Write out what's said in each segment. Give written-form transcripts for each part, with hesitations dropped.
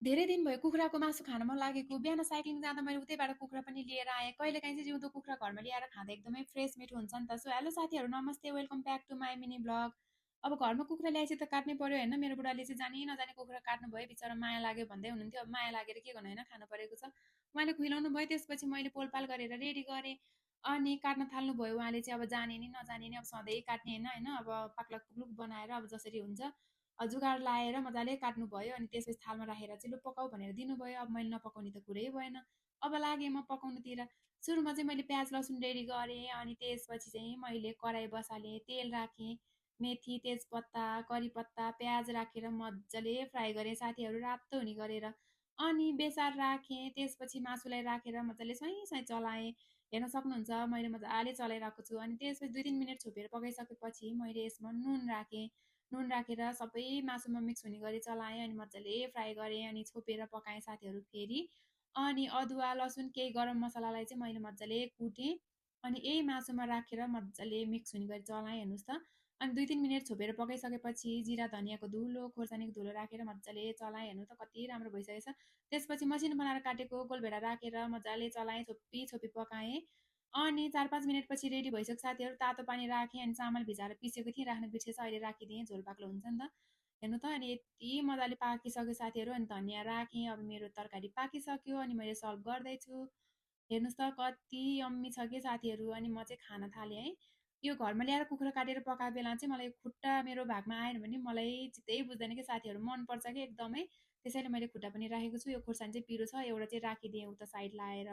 धेरै दिन भयो कुखुराको मासु खान मन लागेको। बिहान साइक्लिङ जाँदा मैले उतैबाट कुखुरा पनि लिएर आएँ। कहिलेकाहीँ चाहिँ जिउँदो कुखुरा घरमा ल्याएर खाँदा एकदमै फ्रेस मिठो हुन्छ नि त। सो हेलो साथीहरू, नमस्ते, welcome back to my mini blog. अब घरमा कुखुरा ल्याएपछि त काट्नै पर्यो होइन। मेरो बुढाले चाहिँ जानी नजाने कुखुरा काट्नु भयो, बिचरा माया लाग्यो भन्दै हुनुहुन्थ्यो। अब माया लागेर के गर्नु होइन, खानु परेको छ। उहाँले खुइलाउनु भयो, त्यसपछि मैले पोलपाल गरेर रेडी गरेँ। अनि काट्न थाल्नु भयो उहाँले चाहिँ। अब जाने नि नजाने नि, अब सधैँ काट्ने होइन अब पाक्लक पुक्लुक बनाएर अब जसरी हुन्छ जुगाड लाएर मजाले काट्नुभयो। अनि त्यसपछि थालमा राखेर चाहिँ लु पकाऊ भनेर दिनुभयो। अब मैले नपकाउने त कुरै भएन। अब लागेँ म पकाउनुतिर। सुरुमा चाहिँ मैले प्याज लसुन रेडी गरेँ। अनि त्यसपछि चाहिँ मैले कराई बसालेँ, तेल राखेँ, मेथी तेजपत्ता करिपत्ता प्याज राखेर मजाले फ्राई गरेँ साथीहरू, रातो हुने गरेर। अनि बेसार राखेँ, त्यसपछि मासुलाई राखेर मजाले स्वाइँ स्वाइँ चलाएँ। हेर्न सक्नुहुन्छ मैले मजाले चलाइरहेको छु। अनि त्यसपछि 2-3 मिनट छोपेर पकाइसकेपछि मैले यसमा नुन राखेँ। नुन राखेर सबै मासुमा मिक्स हुने गरी चलाएँ। अनि मजाले फ्राई गरेँ अनि छोपेर पकाएँ साथीहरू फेरि। अनि अदुवा लसुन केही गरम मसलालाई चाहिँ मैले मजाले कुटेँ। अनि यही मासुमा राखेर मजाले मिक्स हुने गरी चलाएँ, हेर्नुहोस् त। अनि 2-3 मिनट छोपेर पकाइसकेपछि जिरा धनियाँको धुलो खोर्सानीको धुलो राखेर मजाले चलाएँ, हेर्नु त कति राम्रो भइसकेछ। त्यसपछि मसिनो बनाएर काटेको गोलभेडा राखेर मजाले चलाएँ, छोपी छोपी पकाएँ। अनि 4-5 मिनटपछि रेडी भइसक्यो साथीहरू। तातो पानी राखेँ अनि चामल भिजाएर पिसेको थिएँ, राख्न बिर्सेछ, अहिले राखिदिएँ, झोल बाक्लो हुन्छ नि त। हेर्नु त अनि यति मजाले पाकिसक्यो साथीहरू। अनि धनियाँ राखेँ। अब मेरो तरकारी पाकिसक्यो अनि मैले सर्भ गर्दैछु। हेर्नुहोस् त कति यम्मी छ कि साथीहरू। अनि म चाहिँ खान थालेँ है। यो घरमा ल्याएर कुखुरा काटेर पकाएको बेला चाहिँ मलाई खुट्टा मेरो भागमा आएन भने मलाई चित्तै बुझ्दैन कि साथीहरू, मनपर्छ कि एकदमै। त्यसैले मैले खुट्टा पनि राखेको छु। यो खोर्सानी चाहिँ पिरो छ, एउटा चाहिँ राखिदिएँ उता साइड लाएर।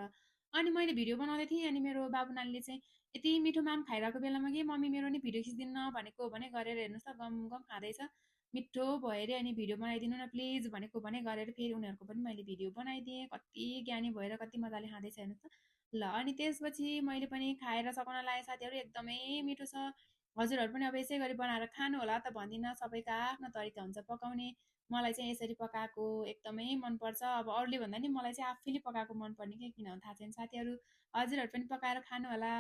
अनि मैले भिडियो बनाउँदै थिएँ अनि मेरो बाबु नानीले चाहिँ यति मिठो माम खाइरहेको बेलामा कि मम्मी मेरो नि भिडियो खिचिदिनु भनेको भने गरेर, हेर्नुहोस् त गम गम खाँदैछ। मिठो भयो अरे। अनि भिडियो बनाइदिनु न प्लिज भनेको भने गरेर फेरि उनीहरूको पनि मैले भिडियो बनाइदिएँ। कति ज्ञानी भएर कति मजाले खाँदैछ, हेर्नुहोस् त। ल अनि त्यसपछि मैले पनि खाएर सघाउन लागेँ साथीहरू, एकदमै मिठो छ। हजुरहरू पनि अब यसै गरी बनाएर खानु होला त भन्दिनँ, सबैको आफ्नो तरिका हुन्छ पकाउने। मलाई चाहिँ यसरी पकाएको एकदमै मनपर्छ। अब अरूले भन्दा नि मलाई चाहिँ आफैले पकाएको मनपर्ने कि किन हो थाहा छैन साथीहरू। हजुरहरू पनि पकाएर खानु होला।